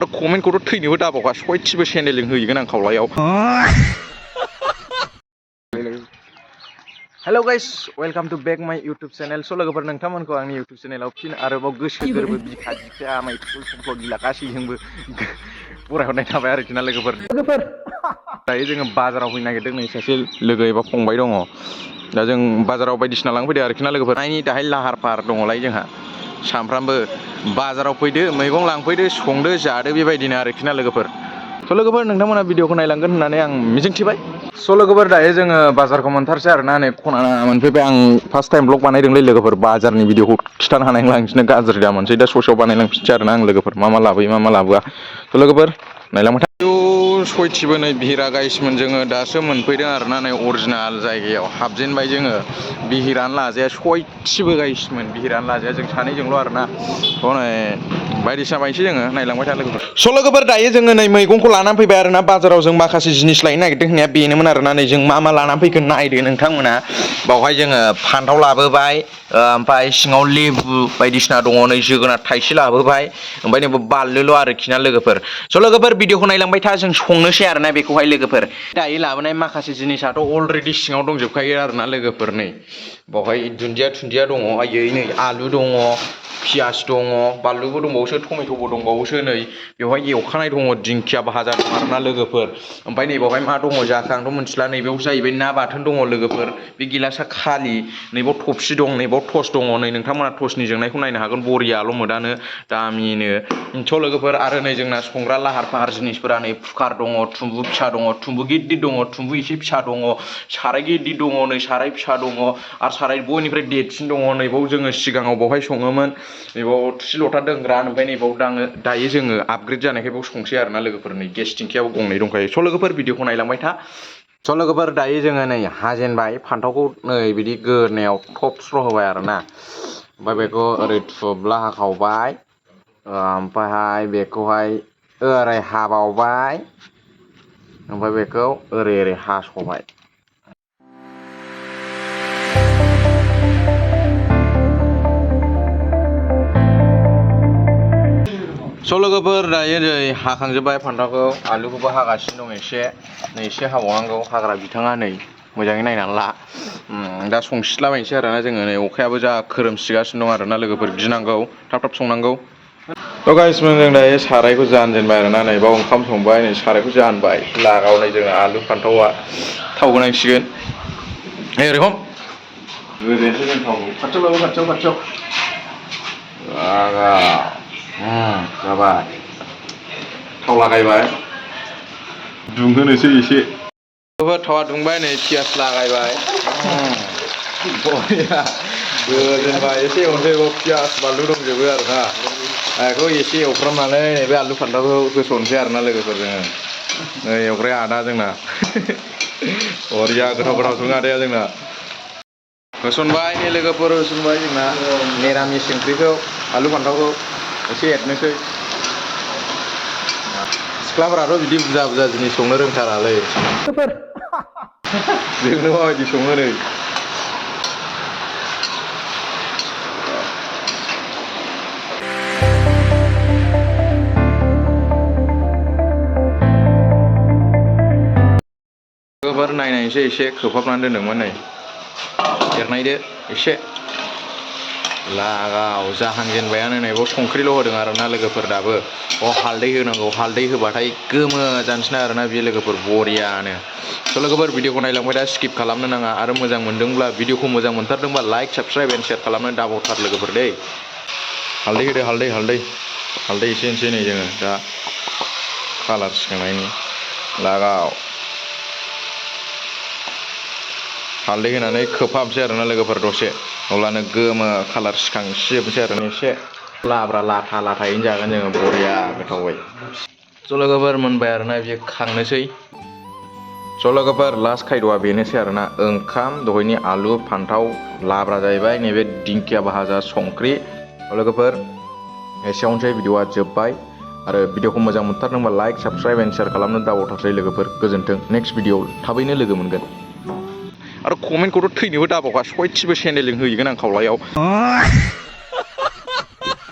कमेन्टखौथ' थैनोबो दाबावखा सयथिबो सेन्देलजों होहैगोन आं खावलायाव। Hello guys welcome to back my YouTube channel. So' लोगोफोर नोंथांमोनखौ आंनि यूट्यूब चैनलाव फिन आरोबाव गोसो गोरबो बिखा बिखा आमाय थुल थुमफ्ल गिला गासैजोंबो बरायहरनाय थाबाय आरोखि ना लोगोफोर। दायो जोङो बाजाराव फैनो नागिरदों। नै सासे लोगो एबा फंबाय दङ। दा जों बाजाराव बायदिसिना लांफैदो आरोखि ना लोगोफोर। नायनि दाहाय लाहार फाहार दङलाय जोंहा सामफ्रामबो बाजाराव फैदो मैगं लांफैदो संदो जादो बेबायदिनो आरोखि ना लोगोफोर। स' लोगोफोर नोंथांमोना भिडिअखौ नायलांगोन होननानै आं मिजिंथिबाय। स' लोगोफोर दायो जोङो बाजारखौ मोनथारसै आरोना। नै खना मोनफैबाय। आं फार्स्ट टाइम ब्लग बानायदोंलै लोगोफोर। बाजारनि भिडिअखौ खिथानो हानाय नंला नोंसोरनो गाज्रि दा मोनसै। दा ससेयाव बानायलांफिनसै आरोना आं लोगोफोर। मा लाबोयो मा लाबोआ। स' लोगोफोर नायलांबाय था। सयथिबो नै भिरा गाइसमोन जोङो दासो मोनफैदों आरोना। नै अरिजिनाल जायगायाव हाबजेनबाय जोङो। बिहिरानो लाजाया सयथिबो गाइसमोन बिहिरानो लाजाया जों सानैजोंल' आरोना। हनै बायदिसिना बायनोसै जोङो नायलांबाय था लोगोफोर। स' लोगोफोर दायो जोङो नै मैगंखौ लानानै फैबाय आरोना। बाजाराव जों माखासे जिनिस लायनो नागिरदों होननाया बेनोमोन आरोना। नै जों मा लानानै फैखो नायदो नोंथांमोना। बावहाय जोङो फान्थाव लाबोबाय ओमफ्राय सिङाव लेबु बायदिसिना दङ। नै जोगोनार थाइसे लाबोबाय ओमफ्राय नै बानलुल' आरोखि ना लोगोफोर। स' लोगोफोर भिडिअखौ नायलांबाय था। जों संनोसै आरोना बेखौहाय लोगोफोर। दायो लाबोनाय माखासे जिनिसाथ' अलरेडि सिङाव दंजोबखायो आरोना लोगोफोर। नै बावहाय दुन्दिया थुन्दिया दङ। आयै नै आलु दङ, पियास दङ, बानलुबो दंबावोसो, टमेट'बो दंबावोसो। नै बेवहाय एवखानाय दङ, दिंखिया भाजा दं आरोना लोगोफोर। ओमफ्राय नै बावहाय मा दङ जाखो आंथ' मिथिला। नैबेयाव जाहैबाय ना बाथोन दङ लोगोफोर। बे गिलासा खालि। नैबाव थफसि दं, नैबाव टस दङ। नै नोंथांमोना टसनि जोंनायखौ नायनो हागोन। बरियाल' मोदानो दामिनो। स' लोगोफोर आरो नै जोंना संग्रा लाहार फाहार जिनिसफोरा नै कुकार दङ, थुम्बु फिसा दङ, थुम्बु गिदिर दङ, थुम्बु एसे फिसा दङ, साराय गिदिर दङ, नै साराय फिसा दङ आरो साराय बयनिफ्राय देरसिन दङ। नैबाव जोङो सिगाङाव बावहाय सङोमोन। नैबाव थोरसि लथा दोनग्रा। ओमफ्राय नैबाव दायो जोङो आपग्रेड जानायखाय बाव संसै आरोना लोगोफोर। नै गेस थिंखियाबो गंनै दंखायो। स' लोगोफोर भिडिअखौ नायलांबाय था। स' लोगोफोर दायो जोङो नै हाजेनबाय फान्थावखौ। नै बिदि गोरनायाव थब स्र' होबाय आरोना। ओमफ्राय बेखौ ओरै थुब्ला हाखावबाय। ओमफ्रायहाय बेखौहाय ओरै हाबावबाय। ओमफ्राय बेखौ ओरै हास'बाय। स' लोगोफोर दायो नै हाखांजोब्बाय फान्थावखौ। आलुखौबो हागासिनो दं एसे। नै एसे हाबावनांगौ। हाग्रा बिथाङा नै मोजाङै नायनानै ला। दा संसिलाबायनोसै आरोना जोङो। नै अखायाबो जा खोरोमसिगासिनो दं आरोना लोगोफोर। गिनांगौ थाब थाब संनांगौ। थ' गाइसमोन जों दायो सारायखौ जानजेनबाय आरोना। नै बाव ओंखाम संबाय। नै सारायखौ जानबाय। लागाव नै जोङो आलु फान्थावआ थाव होनांसिगोन। नै ओरै हम गोदोनोसै जों थावखौ। खाथियाव लाबो खाथियाव। जाबाय। थाव लागायबाय। दुंहोनोसै एसे। थावा दुंबाय। नै पियास लागायबाय। बरिया गोदोनबाय। एसे एवनोसै। बाव पियास बानलु दंजोबो आरोना। बेखौ एसे एवफ्रामनानै नैबे आलु फान्थावखौ होसननोसै आरोना लोगोफोर जोङो। नै एवग्राया आदा जोंना। बरिया गोथाव सङो आदाया जोंना। होसनबाय नै लोगोफोर होसनबाय जोंना मिरामिस ओंख्रिखौ आलु फान्थावखौ एसे एरनोसै। सिख्लाफोराथ' बिदि बुरजा जिनिस संनो रोंथारालै। जोंनो माबायदि सङो नै। लोगोफोर नायनायसै एसे खोबहाबनानै दोनदोंमोन। नै एरनायदो एसे। लागाव जाहांजेनबायानो। नै बाव संख्रिल' होदों आरोना लोगोफोर दाबो। हालदै होनांगौ। हालदै होबाथाय गोमो जानोसै आरोना बे लोगोफोर बरियानो। स' लोगोफोर भिडिअखौ नायलांबाय दा स्किप खालामनो नाङा। आरो मोजां मोनदोंब्ला भिडिअखौ मोजां मोनथारदोंबा लाइक साबस्क्राइब एन्ड शेयार खालामनो दाबावथार लोगोफोर दै। हालदै होदो हालदै एसे होनोसै नै जोङो दा कालार सिखांनायनि। लागाव हालदै होनानै खोबहाबसै आरोना लोगोफोर दसे। अब्लानो गोमो कालार सिखांसिजोबनोसै आरो एसे लाब्रा लाथायैनो जागोन जोङो बरिया गोथावै। स' लोगोफोर मोनबाय आरोना बियो खांनोसै। स' लोगोफोर लास्ट खायद'आ बेनोसै आरोना। ओंखाम दहायनि आलु फान्थाव लाब्रा जाहैबाय। नैबे दिंखिया भाजा संख्रि। लोगोफोर एसेयावनोसै भिडिअआ जोब्बाय। आरो भिडिअखौ मोजां मोनथारदोंबा लाइक साबस्क्राइब एन्ड शेयार खालामनो दाबावथारसै लोगोफोर। गोजोन्थों। नेक्स्ट भिडिअ थाबैनो लोगो मोनगोन। आरो कमेन्टखौथ' थैनोबो दाबावखा सयथिबो सेन्देलजों होहैगोन आं खावलायाव।